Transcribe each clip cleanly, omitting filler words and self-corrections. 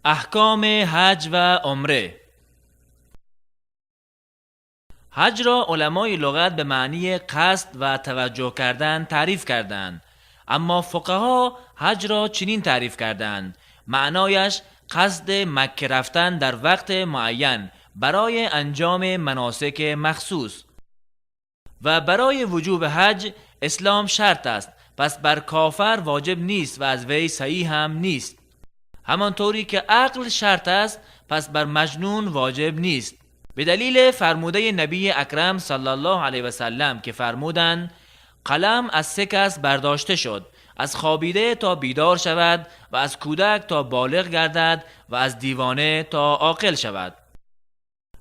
احکام حج و عمره. حج را علمای لغت به معنی قصد و توجه کردن تعریف کردند، اما فقها حج را چنین تعریف کردند: معنایش قصد مکه رفتن در وقت معین برای انجام مناسک مخصوص. و برای وجوب حج اسلام شرط است، پس بر کافر واجب نیست و از وی صحیح هم نیست. همانطوری که عقل شرط است، پس بر مجنون واجب نیست، به دلیل فرموده نبی اکرم صلی الله علیه و سلم که فرمودند: قلم از سه کس برداشته شد، از خوابیده تا بیدار شود و از کودک تا بالغ گردد و از دیوانه تا عاقل شود.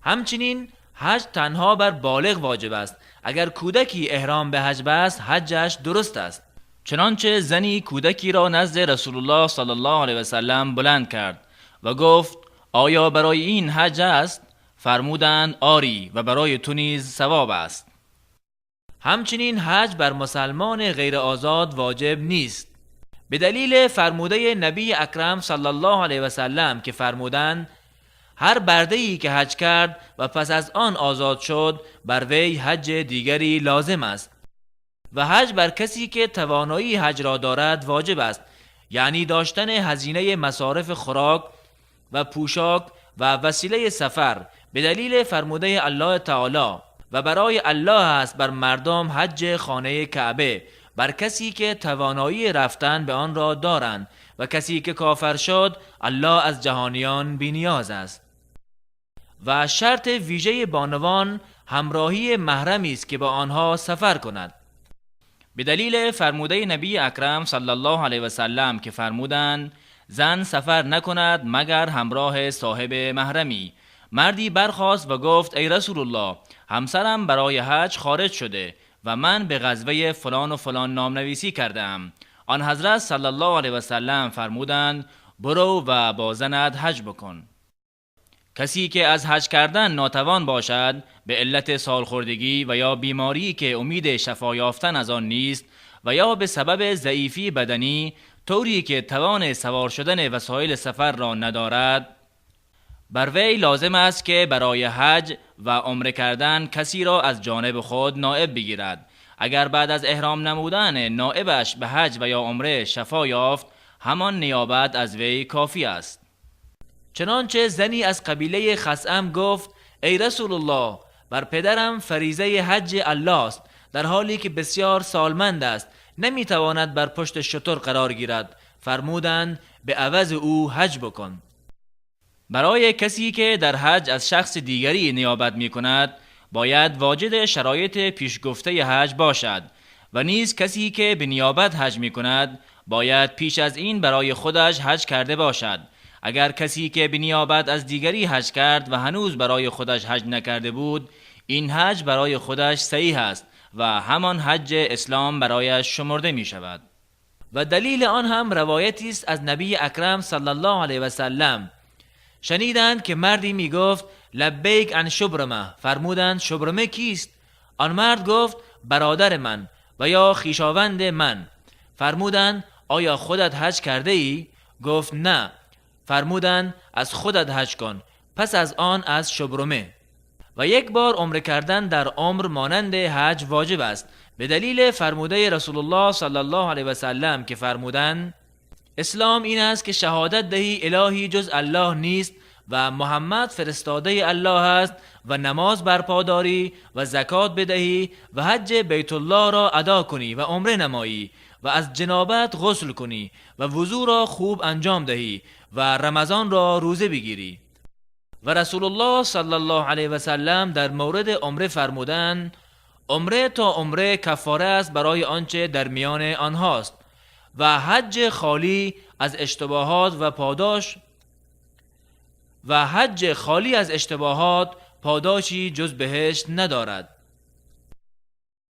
همچنین حج تنها بر بالغ واجب است. اگر کودکی احرام به حج بست، حجش درست است. چنانچه زنی کودکی را نزد رسول الله صلی الله علیه و سلم بلند کرد و گفت: آیا برای این حج است؟ فرمودند: آری و برای تو نیز ثواب است. همچنین حج بر مسلمان غیر آزاد واجب نیست، به دلیل فرموده نبی اکرم صلی الله علیه و سلم که فرمودند: هر برده‌ای که حج کرد و پس از آن آزاد شد، بر وی حج دیگری لازم است. و حج بر کسی که توانایی حج را دارد واجب است، یعنی داشتن هزینه مصارف خوراک و پوشاک و وسیله سفر، به دلیل فرموده الله تعالی: و برای الله است بر مردم حج خانه کعبه بر کسی که توانایی رفتن به آن را دارند و کسی که کافر شد، الله از جهانیان بینیاز است. و شرط ویژه بانوان همراهی محرمی است که با آنها سفر کند، به دلیل فرموده نبی اکرم صلی الله علیه و سلم که فرمودند: زن سفر نکند مگر همراه صاحب محرمی. مردی برخاست و گفت: ای رسول الله، همسرم برای حج خارج شده و من به غزوه فلان و فلان نام نویسی کردم. آن حضرت صلی الله علیه و سلم فرمودند: برو و با زنت حج بکن. کسی که از حج کردن ناتوان باشد به علت سالخوردگی و یا بیماری که امید شفا یافتن از آن نیست و یا به سبب ضعیفی بدنی طوری که توان سوار شدن وسایل سفر را ندارد، بر وی لازم است که برای حج و عمره کردن کسی را از جانب خود نائب بگیرد. اگر بعد از احرام نمودن نائبش به حج و یا عمره شفا یافت، همان نیابت از وی کافی است. چنانچه زنی از قبیله خثعم گفت: ای رسول الله، بر پدرم فریضه حج الله است، در حالی که بسیار سالمند است، نمیتواند بر پشت شتر قرار گیرد. فرمودند: به عوض او حج بکن. برای کسی که در حج از شخص دیگری نیابت می کند، باید واجد شرایط پیشگفته حج باشد و نیز کسی که به نیابت حج می کند باید پیش از این برای خودش حج کرده باشد. اگر کسی که به نیابت از دیگری حج کرد و هنوز برای خودش حج نکرده بود، این حج برای خودش صحیح است و همان حج اسلام برایش شمرده می شود. و دلیل آن هم روایتی است از نبی اکرم صلی الله علیه و سلم. شنیدند که مردی می گفت: لبیک عن شبرمه. فرمودند: شبرمه کیست؟ آن مرد گفت: برادر من و یا خویشاوند من. فرمودند: آیا خودت حج کرده ای؟ گفت: نه. فرمودند: از خودت حج کن، پس از آن از شبرمه. و یک بار عمره کردن در عمر مانند حج واجب است، به دلیل فرموده رسول الله صلی الله علیه و سلم که فرمودند: اسلام این است که شهادت دهی الهی جز الله نیست و محمد فرستاده الله است و نماز برپا داری و زکات بدهی و حج بیت الله را ادا کنی و عمره نمایی و از جنابت غسل کنی و وضو را خوب انجام دهی و رمضان را روزه بگیری. و رسول الله صلی الله علیه و سلم در مورد عمره فرمودند: عمره تا عمره کفاره است برای آنچه در میان آنهاست و حج خالی از اشتباهات و پاداش و حج خالی از اشتباهات پاداشی جز بهشت ندارد.